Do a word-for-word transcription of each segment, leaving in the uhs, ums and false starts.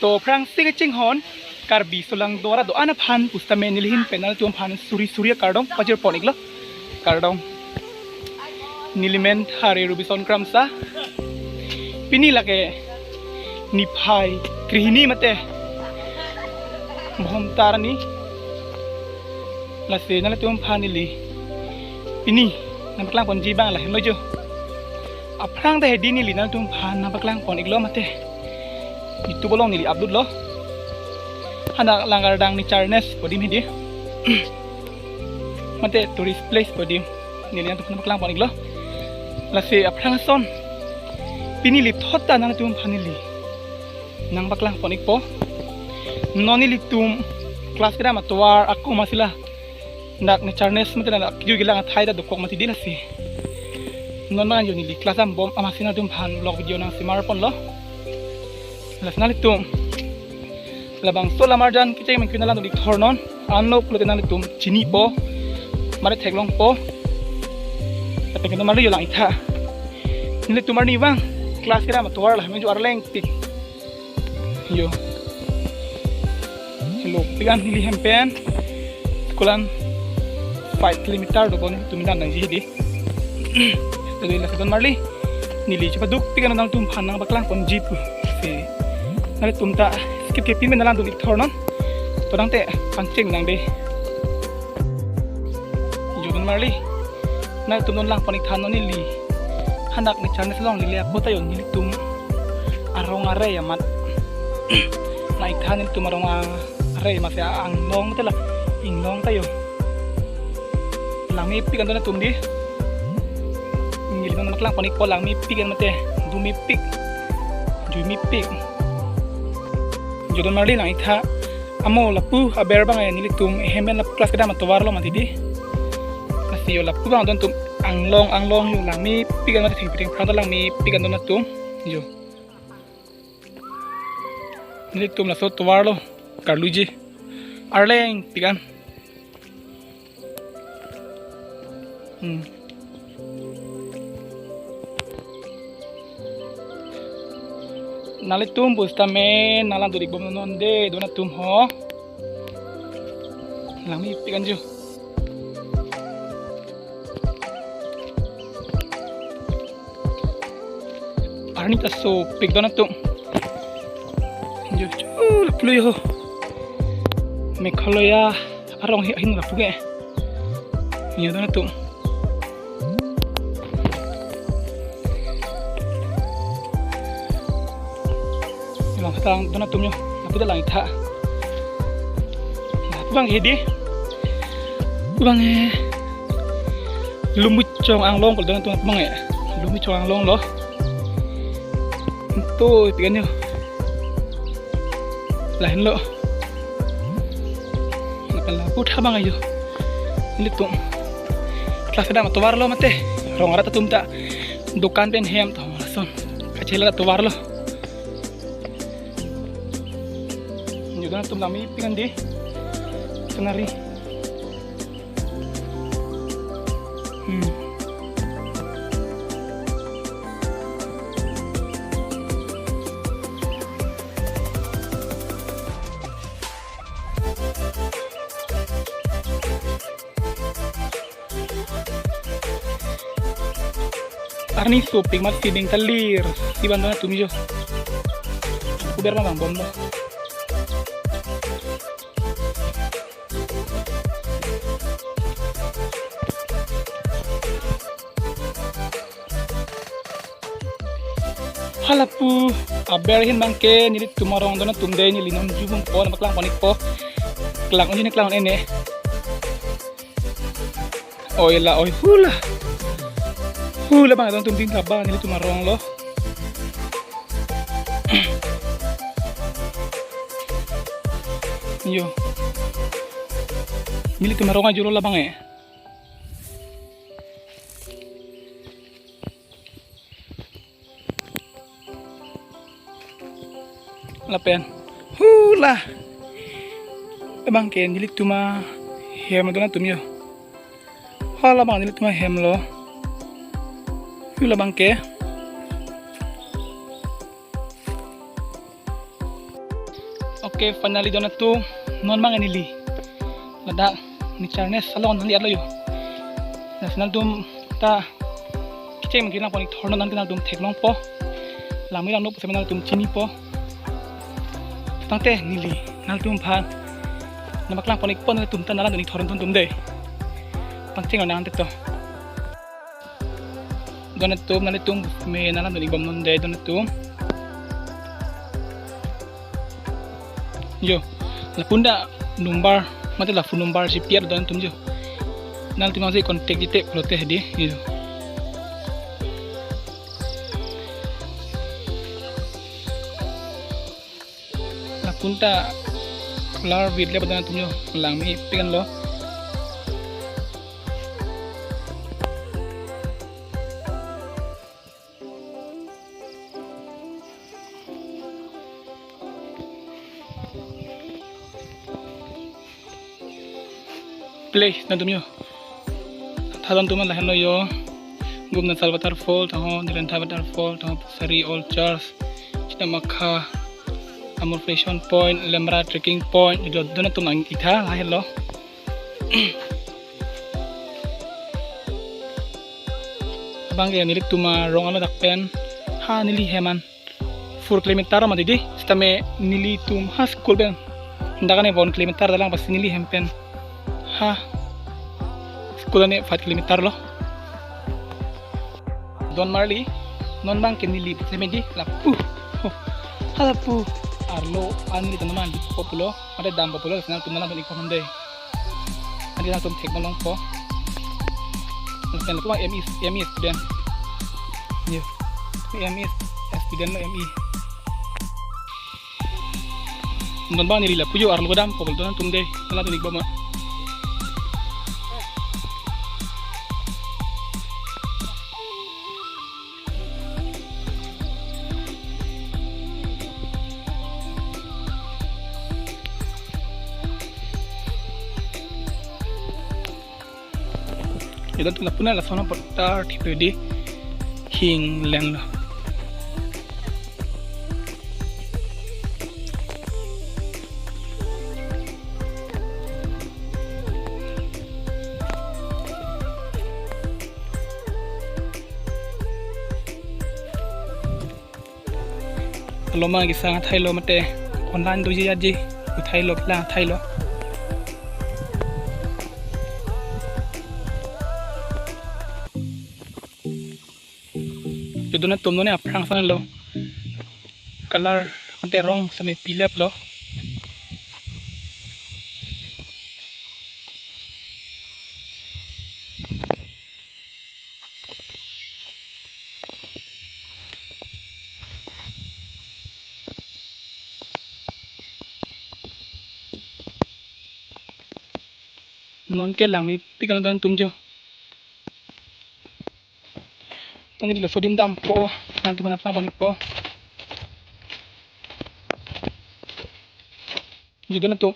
To aphrangsi kachinghon Karbi aso lang do-an do-an aphan pusitame nelihin pen nanglitum aphan suri suri akardom pajirpon iklo. Kardom. Nelimen Thare Rubison Kramsa. Pini lake niphai krehini mate Bhomtar arni. Lasi nanglitum aphan neli pini nangpaklangponji abang lahenlo jo. Aphrang ta hedi neli nanglitum aphan nangpaklangpon iklo mate YouTube along neli upload lo. Hadak Langardang Nature Nest pu adim hedi. Mate tourist place pu adim neli nanglitum aphan nangpaklangpon iklo. Lasi aphrang ason pini neli thot ta nanglitum aphan neli nangpaklangpon ikpo. Non nelitum class kedam atovar ako masi la dak Nature Nest mate dak kejui kelang athai ta dokok mati dei lasi. Non abang jo neli class dambom amatsi nanglitum aphan vlog video nangsemarponlo. Lasi nanglitum labangso alam arjan kecheng mengkun alam do-ik thornon. Anlo pulote nanglitum chinipo mate theklongpo. Lapen keno marli jo lang-iktha. Nelitum arnivang class kedam atovar la hem jo arleng tik. Yo. Hello, pik an neli hem pen. School an five kilometer dobom, nelitum dan nangji hedi. Jadi lasi don marli neli chepaduk pik an nanglitum aphan nangpaklangponji pusi. Nanglitum ta skip kepin pen lang do-ik thornon. To tangte pangcheng nang dei. Jo don marli. Nanglitum non langpon-iktha non neli. Hadak Nature Nest along neli ako ta jo nelitum arong arei amat. Lang-iktha nelitum arong a-, arei amat si anglong mate la inglong ta jo. Langmepik an don atum dei. Neli non nangpaklangpon ikpo langmepik an mate dumepik. Juimepik. Jo don marli lang-iktha. Amo lapu aber abang nelitum hem pen lapu class kedam atovar lo mati dei. Lasi jo lapu abang don atum anglong anglong jo langmepik an mate thengpi thengphrang ta langmepik an don atum. Jo. Nelitum laso atovar lo karluji. Arleng tik an. Hmm. Nanglitum pusitame nanglang do-ikbomnon dei don atum ho. Langmepik an jo. Arni ta sopik don atum. Jo, chu, lapu lo jo. Meghalaya arong hi ahin lapu ke. Jo don atum. Lang tang don atum jo. Lapu ta lang-iktha. Lapu abang hedi. Abang eh. Lumbuchong Anglong pu don atum abang eh. Lumbuchong Anglong lo. To pik an jo. Lahenlo. Lapen lapu tha abang jo. Nelitum class kedam atovar lo mate. Rong arat atum ta. Dukan pen hem to lason. Kachela atovar lo. Jo don atum langmepik an dei. Scenery. Hmm. Arni sopik amat si ding ta lir. Si abang don atum jo. Kuber ma bang bom lo. Halapu aber ahin abangke nelitum arong don atum dei, neli non jubung po, nangpaklangpon ikpo. Klang un-e ne, klang un-e ne. Oi la, oi hula. Hula abang don atum ding kaba nelitum arong lo. Jo. Nelitum arong ajo lo labang eh. Lapen. Hula. Abangke nelitum ahem don atum jo. Hala abang nelitum ahem lo. Hula abangke. Okay, finally don atum, non abang neli ladak ne charnes salon nangliat lo jo. Lasi nangtum ta kecheng mangkilang pon-ik thor non, nangtum theklongpo. Langme langno pusi nangtum chinipo. Tangte neli nangtum aphan nangpaklang pon-ikpo, nangtum ta nanglang dun-ik thor non atum dei. Pangcheng lo nang te to. Don atum, nanglitum me nanglang dun-ik bom non dei don atum. Jo, lapu ta number, mate la phone number si pi-et don atum jo. Nangtum nangsi contact jite pulote hedi, jo. Lapu ta color bit le badan atum jo, langmepik an lo. Play nangtum jo. Tha don atum lahenlo jo. Gumnasal waterfall, tangho Nirantha waterfall, tangho Pusari Old Church, Chinamakha, Amur Fishpond Point, Lemra trekking point, jo don atum nang-ik tha lahenlo. Abang ke nelitum arong alo dak pen. Ha neli hem an four kilometer mati dei. Sitame nelitum ha school pen dak an one kilometer dalang, pasi neli hem pen ha school an five kilometer lo. Don marli, non abang ke neli seme dei lapu. Ho, ha lapu arlo an neli tanaman di populo. Mate dampo pulo, lasi nangtum nanglang dun-ik pon non dei. Adi nangtum theklongpo. Nangtum lapu M E, M E student. Yo. M E student lo, M E. Non abang neli lapu jo, arlo dampo pulo, nangtum dei nanglang dun-ik bom. Ito tu lapu na lason apot ta thipe dei, hing leng lo. Loma kisang athai lo mate online doji aji uthai lo, pila athai lo. Jo don atum, non ne aphrang ason lo. Color mate rong seme pilep lo. Non ke langmepik an don atum jo. Tangte laso adim dampo, nangtum aphan nangpangpo. Jo don atum.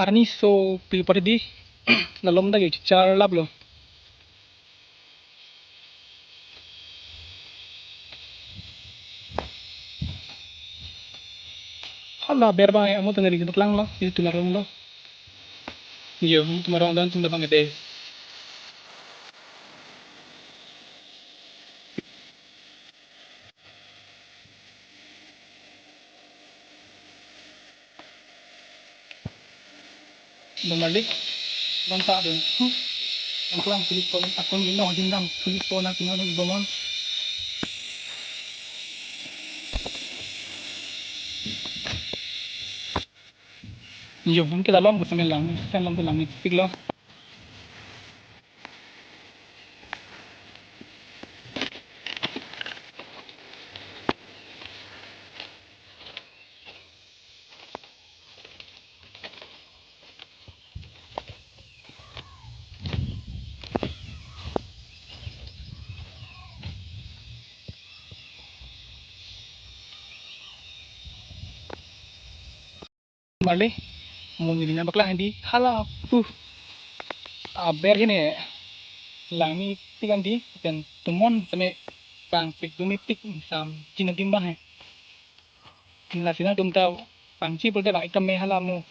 Arni so pi pari dei, lalom dak ke charlap lo. Hala aber abang amo tangte ri kelang lo, ilitum arong lo. Yo, ilitum arong dan tum labang ete. Don marli, don ta don. Hmm. Don kelang sulit pon, akun lino jindam sulit pon, akun lino ibomon. Yo, mungkin dalam bukan lang, kan lang langmepik lo. Marli, mo neli nangpaklang dei, hala pu. Aber hene langmepik an dei, pen tomon seme pangpik dumepik sam china dim abang he. Lasi nangtum ta Pangji pulote bang ikam me hala mo.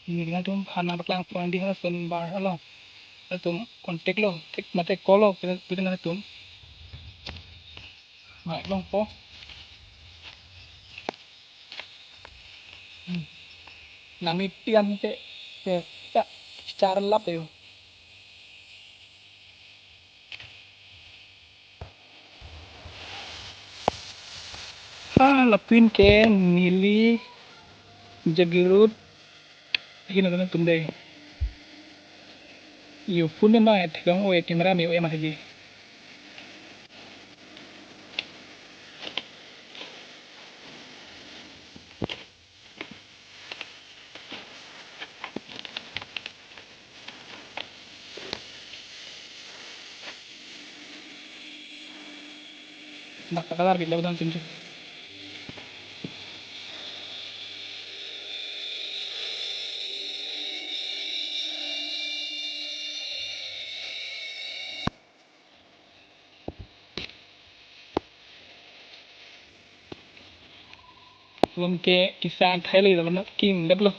Neli nangtum aphan nangpaklang pon di hala son bar alo. Nangtum contact lo, thik mate call lo, pil-, pil nangtum. Mai longpo. Hmm. Nami pian te, te, ya, char lap yo. Ha, lapen ke neli jagirut. Lagi nonton tum dei. Yo phone no et long o camera me o emas lagi. Dak kalar git lebutan simsi. Lom ke kisa thai le lom kim lep lo.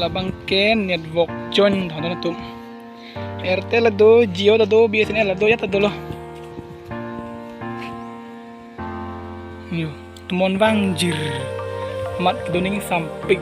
Labang ke network join thon atum. Airtel do, Jio do, B S N L do, ya ta dolo. Yo, tomon vang jir. Mat kedo ning sampik.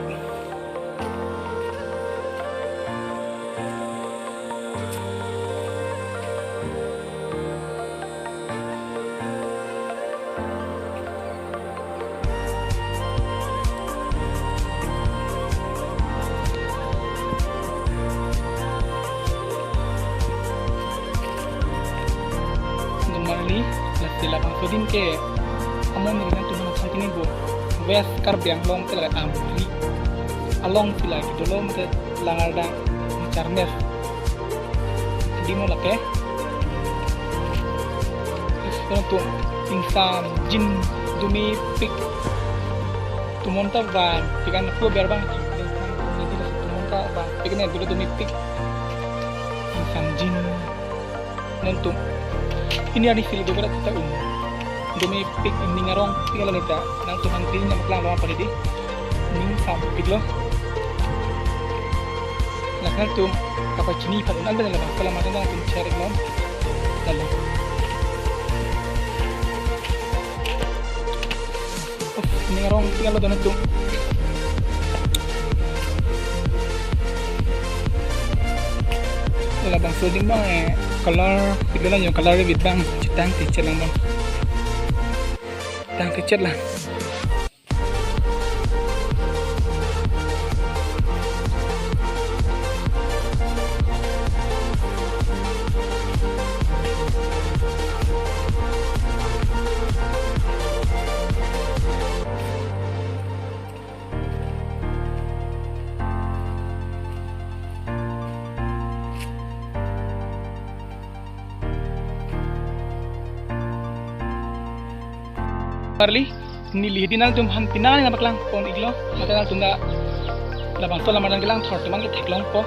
Normally, lasi labangso adim ke amon neli nangtum aphan chantini bo West Karbi Anglong ke la Amri along si la kedolo mate langardang Charmes. Adim lo lake. Terus tum ingsamjin domepik. Tomon ta vanpik an ko ber bang. Jadi tumon ta vanpik ne dolo domepik. Ingsamjin. Nangtum. Pini arni si le do kara ta un. Domepik ning arongpik lo neta. Nangtum aphan pini nangpaklang lo apa di. Ning sampik lo. Nah, nangtum kapachini aphan un-an pen labangso alam adan nangtum share lo. Lalu. Ning arongpik lo nangtum. Labangso adim bang, eh, color, video lang yo color video bang, chetang kechet lang bang. Tang kechet lang. Parli, neli hedi nangtum aphan pini nangpaklang pon iklo, mate nangtum ta labangso alam adan kelang thor atum an ke theklongpo.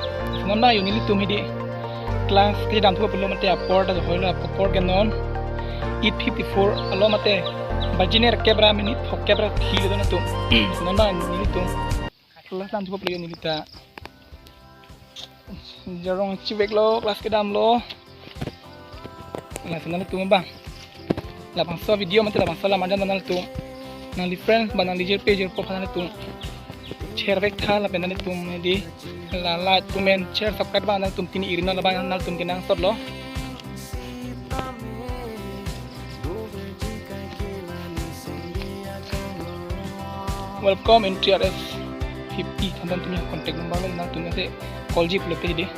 Non ba yo nelitum hedi class kedam thu pulo mate apor ta hoilo apor ke non eight fifty-four alo mate baji nerkep ra minute phokep ra thilo nangtum. Non ba nelitum class kedam thu pulo yo neli ta. Jarong chivek lo, class kedam lo. Lason nangtum bang. Labangso video mate labangso alam adan nangtum. Nangli friends ba nangli jirpi jirpo aphan nangtum share vek tha lapen nangtum hedi la like, comment, share, subscribe ba nangtum pini irin labang nangtum kenangsot lo. Welcome in T R S fifty, thandan tumya contact number lo nangtum ase call ji pulote hedi.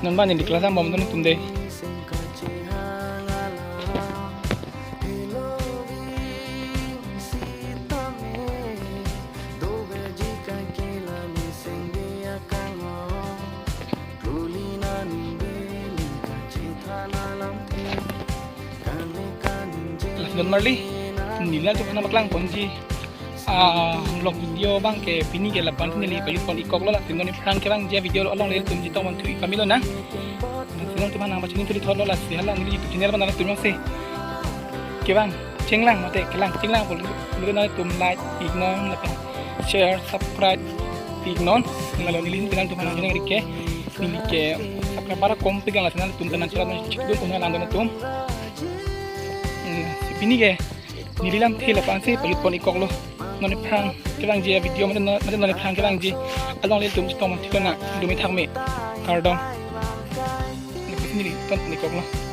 Non ba neli class angbong nangtum dei. Don Marli, neli nangtum aphan nangpaklang ponji, ah, vlog video abang ke pini ke lapu-an neli pajut pon-ik koklo. Lasi non aphrang kevangji video along nelitum chetong ponthu-ik pame lonang. Lasi nangtum aphan nangpachini thuli thotlo, lasi hala neli YouTube channel abang nangtum jongsi kevang chenglang mate kelang chenglang pulote nangtum like iknon lapen share, subscribe iknon. Lalo neli nangtum aphan nangchiningri ke, neli ke subscriber kompi gang, lasi nangtum aphan nangchot nangchikdun pon lang nangtum. Hmm, si pini ke neli lamthe lapu-an si pajut pon-ik koklo. Non aphrang kevangji video mate non, mate non aphrang kevangji along nelitum chetong ponthulonang. Dumi thakme, kardom. Neli pini ton pon-ik koklo.